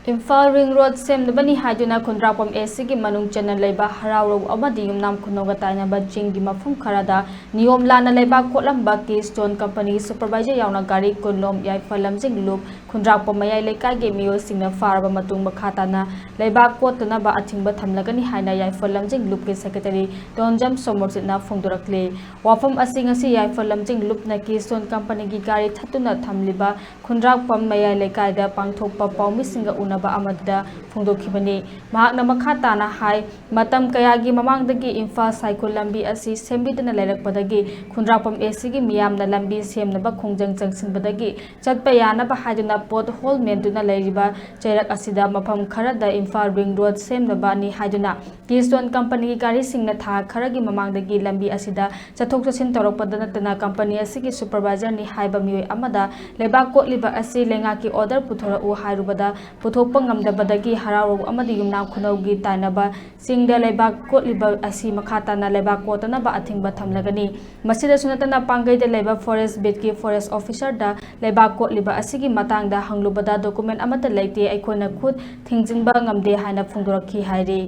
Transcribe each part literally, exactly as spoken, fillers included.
Imphal ring road ꯁꯦꯝꯅꯕꯅꯤ ꯍꯥꯏꯗꯨꯅ ꯈꯨꯟꯗ꯭ꯔꯥꯛꯄꯝ ꯑꯦꯁꯤꯒꯤ ꯃꯅꯨꯡ ꯆꯟꯅ ꯂꯩꯕ ꯍꯔꯥꯎꯔꯧ ꯑꯃꯗꯤ ꯌꯨꯝꯅꯥꯝ ꯈꯨꯅꯧꯒ ꯇꯥꯏꯅꯕ ꯆꯤꯡꯒꯤ ꯃꯐꯝ ꯈꯔꯗ ꯅꯤꯌꯣꯝ ꯂꯥꯟꯅ ꯂꯩꯕꯥꯛ ꯀꯣꯠꯂꯝꯕ ꯀꯤꯁꯇꯣꯟ ꯀꯝꯄꯅꯤꯒꯤ ꯁꯨꯄꯔꯚꯥꯏꯖꯔ ꯌꯥꯎꯅ ꯒꯥꯔꯤ ꯀꯨꯟꯂꯣꯝ ꯌꯥꯏꯐ ꯂꯝꯖꯤꯡ ꯂꯨꯞ ꯈꯨꯟꯗ꯭ꯔꯥꯛꯄꯝ ꯃꯌꯥꯏ ꯂꯩꯀꯥꯏꯒꯤ ꯃꯤꯑꯣꯏꯁꯤꯡꯅ ꯐꯥꯔꯕ ꯃꯇꯨꯡ ꯃꯈꯥ ꯇꯥꯅ ꯂꯩꯕꯥꯛ ꯀꯣꯠꯇꯅꯕ ꯑꯊꯤꯡꯕ ꯊꯝꯂꯒꯅꯤ ꯍꯥꯏꯅ ꯌꯥꯏꯐ ꯂꯝꯖꯤꯡ ꯂꯨꯞꯀꯤ ꯁꯦꯀ꯭ꯔꯦꯇꯔꯤ ꯇꯣꯟꯖꯝ ꯁꯣꯃꯣꯔꯖꯤꯠꯅ ꯐꯣꯡꯗꯣꯔꯛꯂꯤ꯫ ꯋꯥꯐꯝ ꯑꯁꯤ ꯉꯁꯤ ꯌꯥꯏꯐ ꯂꯝꯖꯤꯡ ꯂꯨꯞꯅ ꯀꯤꯁꯇꯣꯟ ꯀꯝꯄꯅꯤꯒꯤ ꯒꯥꯔꯤ ꯊꯠꯇꯨꯅ ꯊꯝꯂꯤꯕ ꯈꯨꯟꯗ꯭ꯔꯥꯛꯄꯝ ꯃꯌꯥꯏ ꯂꯩꯀꯥꯏꯗ ꯄꯥꯡꯊꯣꯛꯄ ꯄꯥꯎꯃꯤꯁꯤꯡꯒ ꯎꯅꯕ ꯑꯃꯗ ꯐꯣꯡꯗꯣꯛꯈꯤꯕꯅꯤ꯫ ꯃꯍꯥꯛꯅ ꯃꯈꯥ ꯇꯥꯅ ꯍꯥꯏ, ꯃꯇꯝ ꯀꯌꯥꯒꯤ ꯃꯃꯥꯡꯗꯒꯤ ꯏꯝꯐꯥꯜ ꯁꯥꯏꯈꯨꯜ ꯂꯝꯕꯤ ꯑꯁꯤ ꯁꯦꯝꯕꯤꯗꯨꯅ ꯂꯩꯔꯛꯄꯗꯒꯤ ꯈꯨꯟꯗ꯭ꯔꯥꯛꯄꯝ ꯑꯦꯁꯤꯒꯤ ꯃꯤꯌꯥꯝꯅ ꯂꯝꯕꯤ ꯁꯦꯝꯅꯕ ꯈꯣꯡꯖꯪ ꯆꯪꯁꯤꯟꯕꯗꯒꯤ ꯆꯠꯄ ꯌꯥꯅꯕ ꯍꯥꯏꯗꯨꯅ ꯄꯣꯠ ꯍꯣꯜ ꯃꯦꯟꯗꯨꯅ ꯂꯩꯔꯤꯕ ꯆꯩꯔꯛ ꯑꯁꯤꯗ ꯃꯐꯝ ꯈꯔꯗ ꯏꯝꯐꯥꯜ ꯔꯤꯡ ꯔꯣꯗ ꯁꯦꯝꯅꯕꯅꯤ ꯍꯥꯏꯗꯨꯅ ꯀꯤꯁꯇꯣꯟ ꯀꯝꯄꯅꯤꯒꯤ ꯒꯥꯔꯤꯁꯤꯡꯅ ꯊꯥ ꯈꯔꯒꯤ ꯃꯃꯥꯡꯗꯒꯤ ꯂꯝꯕꯤ ꯑꯁꯤꯗ ꯆꯠꯊꯣꯛ ꯆꯠꯁꯤꯟ ꯇꯧꯔꯛꯄꯗ ꯅꯠꯇꯅ ꯀꯝꯄꯅꯤ ꯑꯁꯤꯒꯤ ꯁꯨꯄꯔꯚꯥꯏꯖꯔꯅꯤ ꯍꯥꯏꯕ ꯃꯤꯑꯣꯏ ꯑꯃꯗ ꯂꯩꯕꯥꯛ ꯀꯣꯠꯂꯤꯕ ꯑꯁꯤ ꯂꯩꯉꯥꯛꯀꯤ ꯑꯣꯔꯗꯔ ꯄꯨꯊꯣꯔꯛꯎ ꯍꯥꯏꯔꯨꯕꯗ ꯄꯨꯊꯣꯛꯄ ꯉꯝꯗꯕꯗꯒꯤ ꯍꯔꯥꯎꯔꯧ ꯑꯃꯗꯤ ꯌꯨꯝꯅꯥꯝ ꯈꯨꯅꯧꯒꯤ ꯇꯥꯏꯅꯕ ꯆꯤꯡꯗ ꯂꯩꯕꯥꯛ ꯀꯣꯠꯂꯤꯕ ꯑꯁꯤ ꯃꯈꯥ ꯇꯥꯅ ꯂꯩꯕꯥꯛ ꯀꯣꯠꯇꯅꯕ ꯑꯊꯤꯡꯕ ꯊꯝꯂꯒꯅꯤ꯫ ꯃꯁꯤꯗꯁꯨ ꯅꯠꯇꯅ ꯄꯥꯡꯒꯩꯗ ꯂꯩꯕ ꯐꯣꯔꯦꯁ ꯕꯤꯠꯀꯤ ꯐꯣꯔꯦꯁ ꯑꯣꯐꯤꯁꯔꯗ ꯂꯩꯕꯥꯛ ꯀꯣꯠꯂꯤꯕ ꯑꯁꯤꯒꯤ ꯃꯇꯥꯡꯗ ꯍꯪꯂꯨꯕꯗ ꯗꯣꯀꯨꯃꯦꯟ ꯑꯃꯠꯇ ꯂꯩꯇꯦ, ꯑꯩꯈꯣꯏꯅ ꯈꯨꯠ ꯊꯤꯡꯖꯤꯟꯕ ꯉꯝꯗꯦ ꯍꯥꯏꯅ ꯐꯣꯡꯗꯣꯔꯛꯈꯤ ꯍꯥꯏꯔꯤ꯫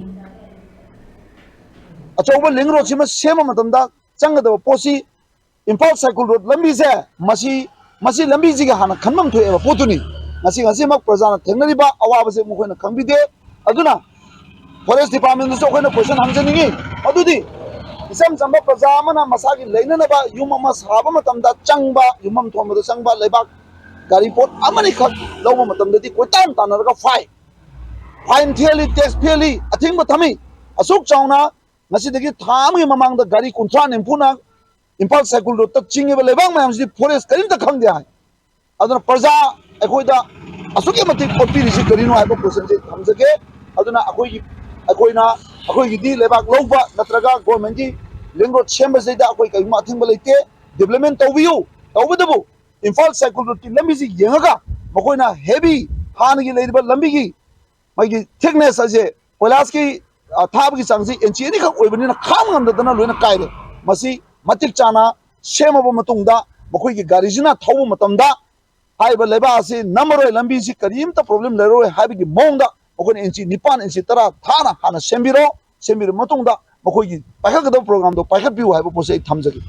ꯑꯆꯧꯕ ꯂꯤꯡ ꯔꯣꯗꯁꯤꯃ ꯁꯦꯝꯕ ꯃꯇꯝꯗ ꯆꯪꯒꯗꯕ ꯄꯣꯠꯁꯤ ꯏꯝꯐꯥꯜ ꯁꯥꯏꯀꯨꯜ ꯔꯣꯗ ꯂꯝꯕꯤꯁꯦ ꯃꯁꯤ ꯃꯁꯤ ꯂꯝꯕꯤꯁꯤꯒꯤ ꯍꯥꯟꯅ ꯈꯟꯐꯝ ꯊꯣꯛꯑꯦꯕ ꯄꯣꯠꯇꯨꯅꯤ꯫ ꯉꯁꯤ ꯉꯁꯤꯃꯛ ꯄ꯭ꯔꯖꯥꯅ ꯊꯦꯡꯅꯔꯤꯕ ꯑꯋꯥꯕꯁꯦ ꯃꯈꯣꯏꯅ ꯈꯪꯕꯤꯗꯦ꯫ ꯑꯗꯨꯅ ꯐꯣꯔꯦꯁ ꯗꯤꯄꯥꯔꯠꯃꯦꯟꯗꯁꯨ ꯑꯩꯈꯣꯏꯅ ꯀꯣꯏꯁꯟ ꯍꯪꯖꯅꯤꯡꯉꯤ꯫ ꯑꯗꯨꯗꯤ ꯏꯆꯝ ꯆꯝꯕ ꯄ꯭ꯔꯖꯥ ꯑꯃꯅ ꯃꯁꯥꯒꯤ ꯂꯩꯅꯅꯕ ꯌꯨꯝ ꯑꯃ ꯁꯥꯕ ꯃꯇꯝꯗ ꯆꯪꯕ, ꯌꯨꯝꯐꯝ ꯊꯣꯟꯕꯗ ꯆꯪꯕ ꯂꯩꯕꯥꯛ ꯒꯥꯔꯤ ꯄꯣꯠ ꯑꯃꯅꯤꯈꯛ ꯂꯧꯕ ꯃꯇꯝꯗꯗꯤ ꯀꯣꯏꯇꯥꯟ ꯇꯥꯟꯅꯔꯒ ꯐꯥꯏ, ꯐꯥꯏꯟ ꯊꯤꯍꯜꯂꯤ, ꯇꯦꯛꯁ ꯊꯤꯍꯜꯂꯤ, ꯑꯊꯤꯡꯕ ꯊꯝꯃꯤ꯫ ꯑꯁꯨꯛ ꯆꯥꯎꯅ ꯉꯁꯤꯗꯒꯤ ꯊꯥ ꯑꯃꯒꯤ ꯃꯃꯥꯡꯗ ꯒꯥꯔꯤ ꯀꯨꯟꯊ꯭ꯔꯥ ꯅꯤꯐꯨꯅ ꯏꯝꯐꯥꯜ ꯁꯥꯏꯀꯨꯜ ꯔꯣꯗꯇ ꯆꯤꯡꯉꯤꯕ ꯂꯩꯕꯥꯛ ꯃꯌꯥꯝꯁꯤꯗꯤ ꯐꯣꯔꯦꯁ ꯀꯔꯤꯝꯇ ꯈꯪꯗꯦ ꯍꯥꯏ꯫ ꯑꯗꯨꯅ ꯄ꯭ꯔꯖꯥ ꯑꯩꯈꯣꯏꯗ ꯑꯁꯨꯛꯀꯤ ꯃꯇꯤꯛ ꯑꯣꯠꯄꯤꯔꯤꯁꯤ ꯀꯔꯤꯅꯣ ꯍꯥꯏꯕ ꯀꯣꯏꯁꯟꯁꯤ ꯊꯝꯖꯒꯦ꯫ ꯑꯗꯨꯅ ꯑꯩꯈꯣꯏꯒꯤ ꯑꯩꯈꯣꯏꯅ ꯑꯩꯈꯣꯏꯒꯤꯗꯤ ꯂꯩꯕꯥꯛ ꯂꯧꯕ ꯅꯠꯇ꯭ꯔꯒ ꯒꯣꯔꯃꯦꯟꯒꯤ ꯂꯤꯡ ꯔꯣꯗ ꯁꯦꯝꯕꯁꯤꯗ ꯑꯩꯈꯣꯏ ꯀꯔꯤꯒꯨꯝꯕ ꯑꯊꯤꯡꯕ ꯂꯩꯇꯦ꯫ ꯗꯤꯕ꯭ꯂꯞꯃꯦꯟ ꯇꯧꯕꯤꯌꯨ꯫ ꯇꯧꯕꯇꯕꯨ ꯏꯝꯐꯥꯜ ꯁꯥꯏꯀꯨꯜ ꯔꯣꯗꯀꯤ ꯂꯝꯕꯤꯁꯤ ꯌꯦꯡꯉꯒ ꯃꯈꯣꯏꯅ ꯍꯦꯚꯤ ꯍꯥꯟꯅꯒꯤ ꯂꯩꯔꯤꯕ ꯂꯝꯕꯤꯒꯤ ꯃꯥꯒꯤ ꯊꯤꯛꯅꯦꯁ ꯑꯁꯦ ꯀꯣꯏꯂꯥꯁꯀꯤ ꯊꯥꯕꯒꯤ ꯆꯥꯡꯁꯤ ꯏꯟꯆꯤ ꯑꯅꯤꯈꯛ ꯑꯣꯏꯕꯅꯤꯅ ꯈꯥꯝ ꯉꯝꯗꯗꯅ ꯂꯣꯏꯅ ꯀꯥꯏꯔꯦ꯫ ꯃꯁꯤ ꯃꯇꯤꯛ ꯆꯥꯅ ꯁꯦꯝꯃꯕ ꯃꯇꯨꯡꯗ ꯃꯈꯣꯏꯒꯤ ꯒꯥꯔꯤꯁꯤꯅ ꯊꯧꯕ ꯃꯇꯝꯗ ꯍꯥꯏꯔꯤꯕ ꯂꯩꯕꯥꯛ ꯑꯁꯤ ꯅꯝꯃꯔꯣꯏ, ꯂꯝꯕꯤꯁꯤ ꯀꯔꯤꯝꯇ ꯄ꯭ꯔꯣꯕ꯭ꯂꯦꯝ ꯂꯩꯔꯔꯣꯏ ꯍꯥꯏꯕꯒꯤ ꯃꯑꯣꯡꯗ ꯃꯈꯣꯏꯅ ꯏꯟꯆꯤ ꯅꯤꯄꯥꯟ, ꯏꯟꯆꯤ ꯇꯔꯥ ꯊꯥꯅ ꯍꯥꯟꯅ ꯁꯦꯝꯕꯤꯔꯣ꯫ ꯁꯦꯝꯕꯤꯔꯕ ꯃꯇꯨꯡꯗ ꯃꯈꯣꯏꯒꯤ ꯄꯥꯏꯈꯠꯀꯗꯕ ꯄ꯭ꯔꯣꯒ꯭ꯔꯥꯝꯗꯣ ꯄꯥꯏꯈꯠꯄꯤꯌꯨ ꯍꯥꯏꯕ ꯄꯣꯠꯁꯦ ꯑꯩ ꯊꯝꯖꯒꯦ꯫